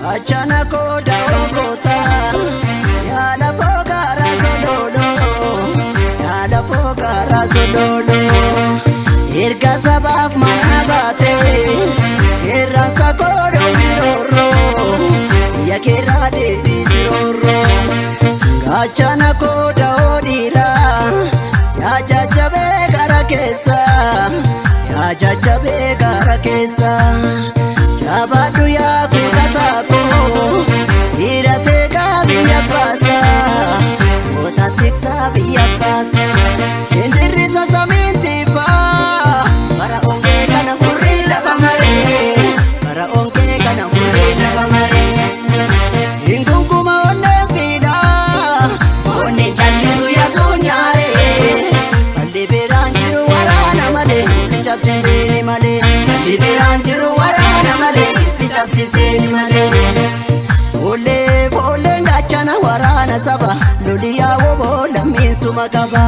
Gaachana koo daawwata yaa lafoo gaara sololoo yaa lafoo gaara sololoo erga sabaaf mana baate irraansa koodoo birooroo biyya keerraa deebisirooroo gaachana koo daawoo dhiiraa yaa jajjabee gara keessa yaa jajjabee gara keessa. Jabaadhu yaa kutataa koo dhiiratee gaa biyya baasa goota tiksaa biyya baasa hindirrisa samiin tiifaa bara ongee kana hurrii lafa maree bara ongee kana hurrii lafa maree hinkunkuma onneen fiidhaa onneen callisu yaaduu nyaaree balli biraan jiru waraana malee itti cabsiseeni malee balli biraan jiru waraana malee itti cabsiseeni malee. Foollee foolleen gaachana waraana saba loliyaa woboo lammiinsuma qaba.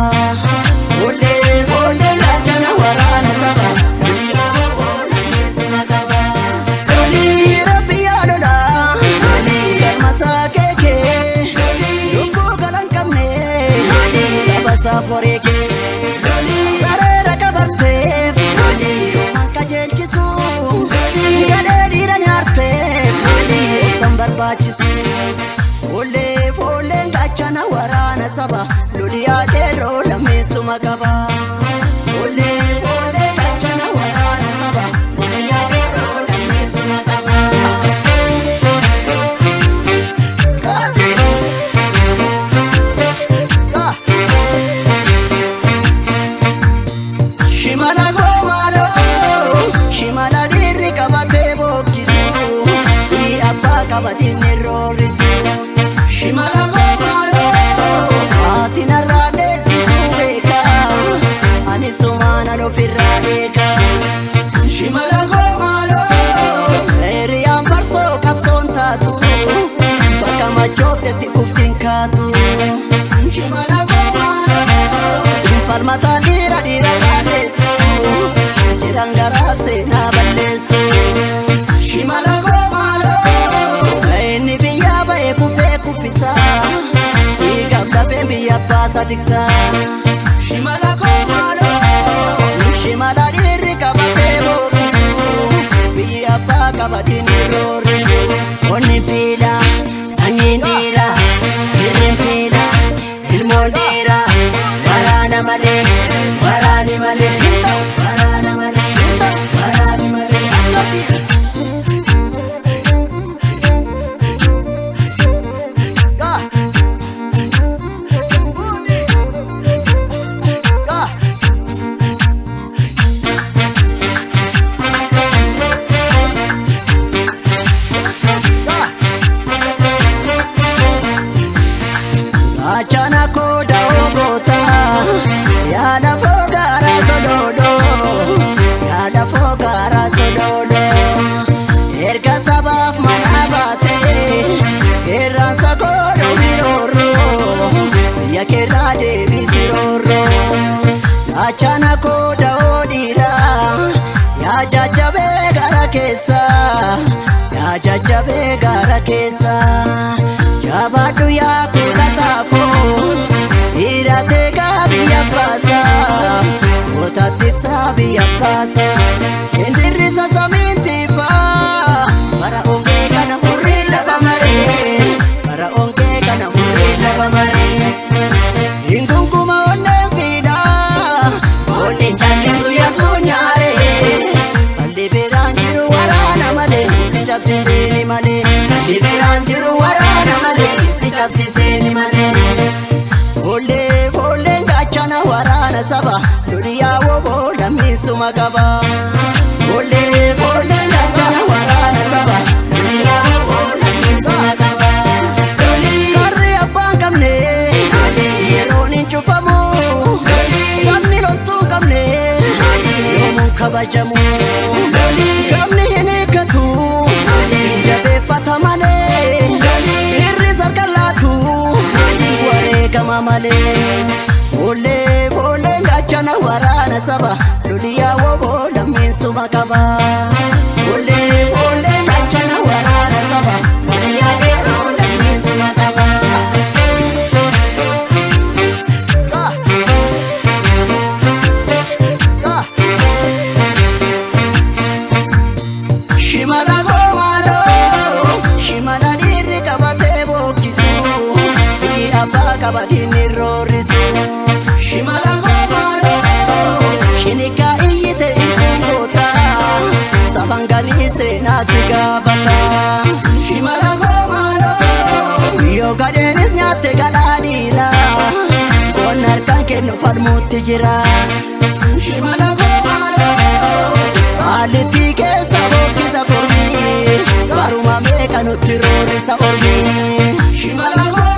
Foollee foolleen gaachana waraana saba loliyaa woboo lammiinsuma qaba. Lolii rabbi yaa lolaa galmasaa keekee lubbuu galan qabne saba isaa foreekee sareera qabarteef coomaan qajeelchisu gadhee dhiira nyaarteef obsan barbaachisu. Foollee foolleen gaachana waraana saba loliyaa qeerroo lammeessuma qaba. Foollee foolleen gaachana waraana saba loliyaa qeerroo lammeessuma qaba. Shimala goomaloo shimala dhiirri qabatee bookkisu dhi'i abbaa qabatiin roorrisu. Shimala goomaloo haati narraa dheessitu beeka ani sumaanan ofirraa eega. Shimala goomaloo hiriyaan farsoo qabsoon taatu bakka machooftetti uftiin kaatu. Shimala goomaloo falmataan dhiira dhiira raadessu jiran garaaf seenaa balleessu. Shimala goomaloo inni biyyaa ba'e kufee kuffisa dhiigaaf lafeen biyya baasa tiksa. Shimala goomaloo shimala dhiirri qabatee bookkisu biyyi abbaa qabatiin roorrisu. Onni fiila sanyiin dhiira hirreen fiila ilmoon dhiira waraana malee waraani malee waraana malee waraani malee. Gaachana koo daawwata yaa lafoo gaara sololoo yaa lafoo gaara sololoo erga sabaaf mana baate irraansa koodoo birooroo biyya keerraa deebisirooroo gaachana koo daawoo dhiiraa yaa jajjabee gara keessa yaa jajjabee gara keessa. Jabaadhu yaa kutataa koo dhiiratee gaa biyya baasa goota tiksaa biyya baasa hindirrisa samiin tiifaa bara ongee kana hurrii lafa maree bara ongee kana hurrii lafa maree hinkunkuma onneen fiidhaa onneen callisu yaaduu nyaaree balli biraan jiru waraana malee itti cabsiseeni malee balli biraan jiru waraana malee itti cabsiseeni malee. Foollee foolleen gaachana waraana saba loliyaa woboo lammiinsuma qaba. Foollee foolleen gaachana waraana saba loliyaa woboo lammiinsuma qaba. Karri abbaan qabne yeroon hin cufamu sabni loltuu hin qabne yoomuun kabajamu. Gamni hin hiikkatu hin jabeeffata malee irri sarka laatu wareegama malee. Foollee foolleen gaachana waraana saba loliyaa woboo lammiinsuma qaba. Foollee foolleen gaachana waraana saba. qaba diinni roorrisu. Shimala koo maaloo. Shinikaa iyyite ilkuun goota saban ganii seenaa si gaafata. Shimala koo maaloo. Yoo gadheenis nyaatte galaaniidha qonna harkaan kennu falmuutti jira. Shimala koo maaloo. Maalitti keessa bookkisa kormii baruma meeqa nutti roorrisa ormii. Shimala koo.